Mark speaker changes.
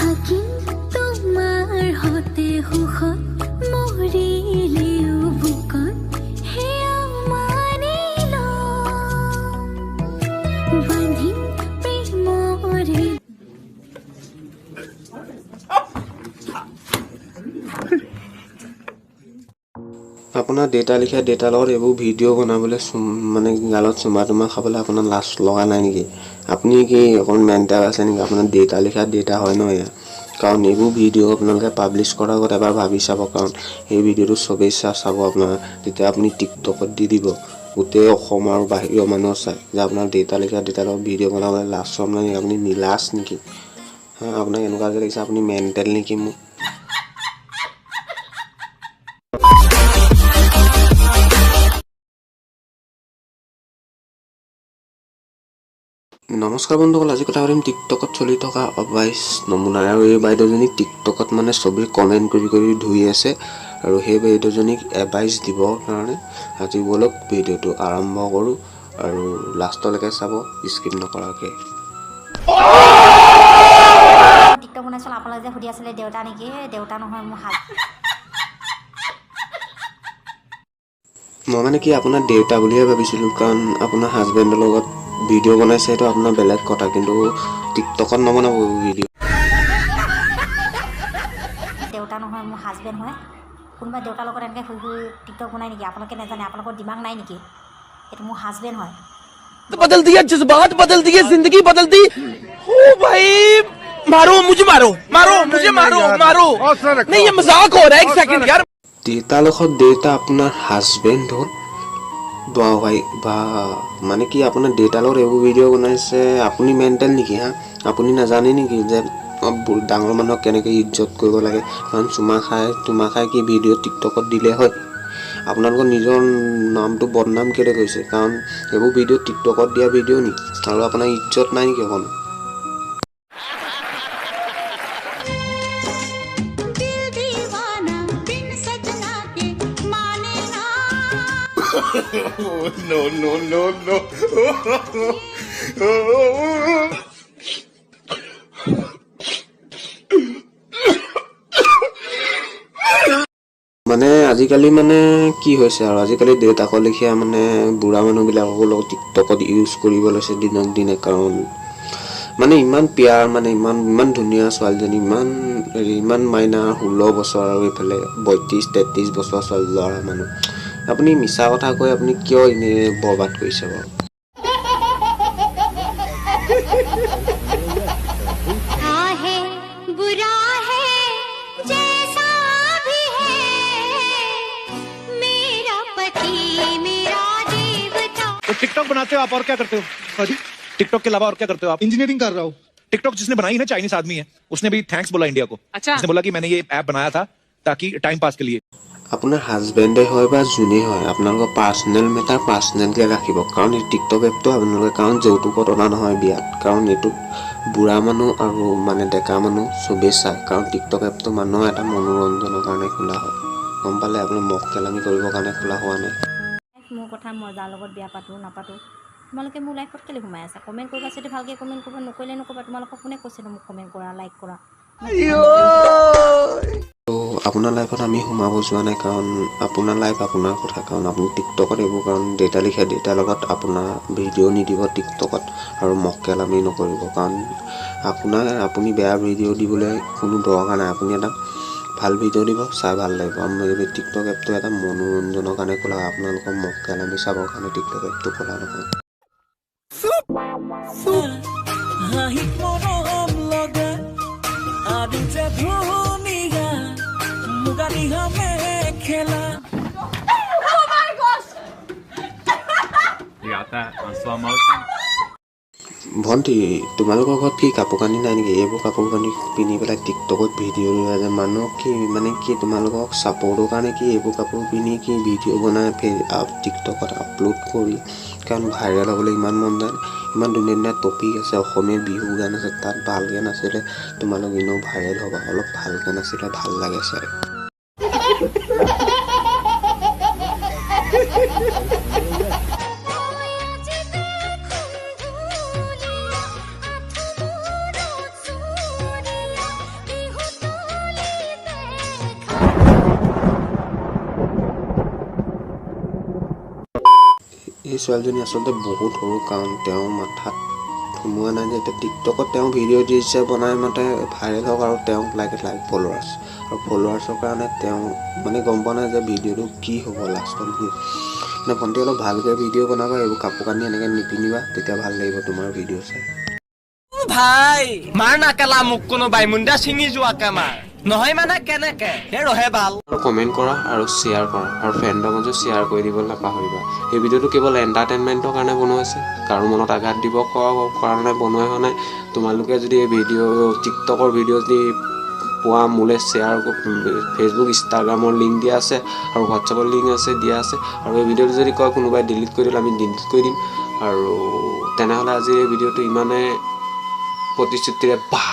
Speaker 1: থাকিম তোমাৰ সতে সুখত, মৰিলেও বুকত সেয়া মানি ল'ম। বান্ধিম প্ৰেমৰে।
Speaker 2: আপোনাৰ দেউতা লিখীয়া দেউতাৰ লগত এইবোৰ ভিডিঅ' বনাবলৈ মানে গালত চুমা তুমা খাবলৈ আপোনাৰ লাজ লগা নাই নেকি? আপুনি কি অকণ মেণ্টেল আছে নেকি? আপোনাৰ দেউতা লিখীয়া দেউতা হয় ন এয়া। কাৰণ এইবোৰ ভিডিঅ' আপোনালোকে পাব্লিছ কৰাৰ আগত এবাৰ ভাবি চাব, কাৰণ এই ভিডিঅ'টো চবেই চাব আপোনাৰ। তেতিয়া আপুনি টিকটকত দি দিব, গোটেই অসম আৰু বাহিৰৰ মানুহ চাই যে আপোনাৰ দেউতা লিখীয়া দেউতাৰ লগত ভিডিঅ' বনাবলৈ লাজ চৰম নাই নেকি? আপুনি নিলাজ নেকি? হা, আপোনাক এনেকুৱা যে লাগিছে আপুনি মেণ্টেল নেকি মোক? নমস্কাৰ বন্ধুসকল, আজি কথা পাতিম টিকটকত চলি থকা অবাইচ নমুনা। আৰু এই বাইদেউজনীক টিকটকত মানে চবেই কমেণ্ট কৰি কৰি ধুই আছে, আৰু সেই বাইদেউজনীক এডভাইচ দিবৰ কাৰণে আজি ব'লক ভিডিঅ'টো আৰম্ভ কৰোঁ, আৰু লাষ্টলৈকে চাব স্কিপ নকৰাকৈ।
Speaker 3: টিকটক বনাইছিলোঁ, আপোনালোকে যে সুধি আছিলে দেউতা নেকি? দেউতা নহয়, মোৰ হাত।
Speaker 2: মই মানে কি আপোনাৰ দেউতা বুলিহে ভাবিছিলোঁ, কাৰণ আপোনাৰ হাজবেণ্ডৰ লগত ভিডিঅ' বনাইছে সেইটো আপোনাৰ বেলেগ কথা, কিন্তু টিকটকত নবনাব ভিডিঅ'।
Speaker 3: দেউতা নহয়, মোৰ হাজবেণ্ড হয়। কোনোবা দেউতাৰ লগত এনেকৈ শুই শুই টিকটক বনাই নেকি? আপোনালোকে নাজানে? আপোনালোকৰ দিমাগ নাই নেকি? এইটো মোৰ হাজবেণ্ড হয়।
Speaker 4: बदल दिया, जज्बात बदल दिए, जिंदगी बदल दी। ओ भाई, मारो मुझे, मारो मारो मुझे, मारो मारो। नहीं, ये मजाक हो रहा है, एक सेकंड यार।
Speaker 2: দেউতাৰ লগত দেউতা আপোনাৰ হাজবেণ্ড হ'ল বা ভাই বা মানে কি আপোনাৰ দেউতাৰ লগত এইবোৰ ভিডিঅ' বনাইছে, আপুনি মেণ্টেল নেকি? হা, আপুনি নাজানে নেকি যে ডাঙৰ মানুহক কেনেকৈ ইজ্জত কৰিব লাগে? কাৰণ চুমা খাই চুমা খাই কি ভিডিঅ' টিকটকত দিলে হয়? আপোনালোকৰ নিজৰ নামটো বদনাম কেলৈ কৰিছে? কাৰণ এইবোৰ ভিডিঅ' টিকটকত দিয়া ভিডিঅ' নেকি? আৰু আপোনাৰ ইজ্জত নাই নেকি অকণো?
Speaker 1: दिल दीवाना बिन सजना के माने ना।
Speaker 5: No, no, no, no.
Speaker 2: মানে আজিকালি মানে কি হৈছে আৰু আজিকালি দেউতাকৰ লেখীয়া মানে বুঢ়া মানুহবিলাককো লগত টিকটকত ইউজ কৰিব লৈছে দিনক দিনে। কাৰণ মানে ইমান পিয়াৰ, মানে ইমান ইমান ধুনীয়া ছোৱালীজনী, ইমান হেৰি, ইমান মাইনাৰ 16 বছৰ আৰু এইফালে 32 33 বছৰ ছোৱালী ল'ৰা মানুহ। আপুনি মিছা কথা কৈ আপুনি কিয় এনেই বৰবাদ কৰিছে বাৰু?
Speaker 1: है बुरा है जैसा भी है, मेरा पति मेरा देवता।
Speaker 6: तो टिकटॉक बनाते हो आप और क्या करते हो?
Speaker 7: हाँ जी।
Speaker 6: टिकटॉक के अलावा और क्या करते हो आप?
Speaker 7: इंजीनियरिंग कर रहा हूँ।
Speaker 6: टिकटॉक जिसने बनाई ना, चाइनीज आदमी है, उसने भी thanks बोला इंडिया को।
Speaker 8: अच्छा।
Speaker 6: उसने बोला कि मैंने ये ऐप बनाया था ताकि टाइम पास के लिए।
Speaker 2: আপোনাৰ হাজবেণ্ডে হয় বা যোনেই হয়, আপোনালোকৰ পাৰ্চনেল মেটাৰ পাৰ্চনেলকৈ ৰাখিব। কাৰণ এই টিকটক এপটো আপোনালোকে কাৰণ যৌতুকত অনা নহয় বিয়াত, কাৰণ এইটোত বুঢ়া মানুহ আৰু মানে ডেকা মানুহ চবেই চায়। কাৰণ টিকটক এপটো মানুহৰ এটা মনোৰঞ্জনৰ কাৰণে খোলা হয়, গম পালে? আপুনি মক্কেলামি কৰিবৰ কাৰণে খোলা হোৱা নাই।
Speaker 3: মোৰ কথা, মই যাৰ লগত বিয়া পাতোঁ নাপাতোঁ, তোমালোকে মোৰ লাইফত কেলৈ সোমাই আছা? কমেণ্ট কৰিবা যদি ভালকৈ কমেণ্ট কৰিবা, নকৰিলে নকৰিবা। তোমালোকক কোনে কৈছেনো মোক কমেণ্ট কৰা, লাইক কৰা?
Speaker 2: ত' আপোনাৰ লাইফত আমি সোমাব যোৱা নাই, কাৰণ আপোনাৰ লাইফ আপোনাৰ কথা। কাৰণ আপুনি টিকটকত এইবোৰ, কাৰণ দেউতা লিখীয়া দেউতাৰ লগত আপোনাৰ ভিডিঅ' নিদিব টিকটকত আৰু মক্কেলামি নকৰিব। কাৰণ আপুনি বেয়া ভিডিঅ' দিবলৈ কোনো দৰকাৰ নাই। আপুনি এটা ভাল ভিডিঅ' দিব, চাই ভাল লাগিব। আৰু এই টিকটক এপটো এটা মনোৰঞ্জনৰ কাৰণে খোলা হয়, আপোনালোকৰ মক্কেলামি চাবৰ কাৰণে টিকটক এপটো খোলা নহয়।
Speaker 4: হাঁহিত মৰম লগা আৰু যে ধুনীয়া মুগা ৰিহা মেখেলা।
Speaker 9: You got that on slow motion?
Speaker 2: ভণ্টি, তোমালোকৰ ঘৰত কি কাপোৰ কানি নাই নেকি? এইবোৰ কাপোৰ কানি পিন্ধি পেলাই টিকটকত ভিডিঅ' দিয়া যে মানুহক কি মানে কি তোমালোকক ছাপৰ্টৰ কাৰণে কি এইবোৰ কাপোৰ পিন্ধি কি ভিডিঅ' বনাই টিকটকত আপলোড কৰি কাৰণ ভাইৰেল হ'বলৈ ইমান মন যায়? ইমান ধুনীয়া ধুনীয়া টপিক আছে, অসমীয়া বিহু গান আছে, তাত ভালকৈ নাচিলে তোমালোক এনেও ভাইৰেল হ'বা। অলপ ভালকৈ নাচিলে ভাল লাগে চাই।
Speaker 1: মই আজি দেখোন ধুনীয়া, আঁঠু মূৰত চুৰিয়া।
Speaker 2: ছোৱালীজনী আচলতে বহুত সৰু, কাৰণ তেওঁৰ মাথাত সোমোৱা নাই যে এতিয়া টিকটকত তেওঁ ভিডিঅ' দিছে বনাই মতে ভাইৰেল হওক আৰু তেওঁক লাগে লাইক, ফলোৱাৰ্ছ। আৰু ফলোৱাৰ্ছৰ কাৰণে তেওঁ মানে গম পোৱা নাই যে ভিডিঅ'টো কি হ'ব লাষ্টত গৈ। মানে ভণ্টি, অলপ ভালকৈ ভিডিঅ' বনাবা, এইবোৰ কাপোৰ কানি এনেকৈ নিপিন্ধিবা, তেতিয়া ভাল লাগিব তোমাৰ ভিডিঅ' চাই।
Speaker 4: ভাই, মাৰ না কেলা মোক কোনোবাই মুণ্ডা ছিঙি যোৱাকে মাৰ। নহয় মানে কেনেকে হে ৰহে ভাল।
Speaker 2: কমেণ্ট কৰা আৰু শ্বেয়াৰ কৰা আৰু ফ্ৰেণ্ডৰ মাজত শ্বেয়াৰ কৰি দিব নাপাহৰিবা। এই ভিডিঅ'টো কেৱল এণ্টাৰটেইনমেণ্টৰ কাৰণে বনোৱা হৈছে, কাৰো মনত আঘাত দিব কাৰণে বনোৱা হোৱা নাই। তোমালোকে যদি এই ভিডিঅ', টিকটকৰ ভিডিঅ' যদি পোৱা, মোলৈ শ্বেয়াৰ, ফেচবুক, ইনষ্টাগ্ৰামৰ লিংক দিয়া আছে আৰু হোৱাটছএপৰ লিংক আছে, দিয়া আছে। আৰু এই ভিডিঅ'টো যদি কয় কোনোবাই ডিলিট কৰি দিলে, আমি ডিলিট কৰি দিম। আৰু তেনেহ'লে আজিৰ এই ভিডিঅ'টো ইমানে। প্ৰতিশ্ৰুতিৰে বাহ।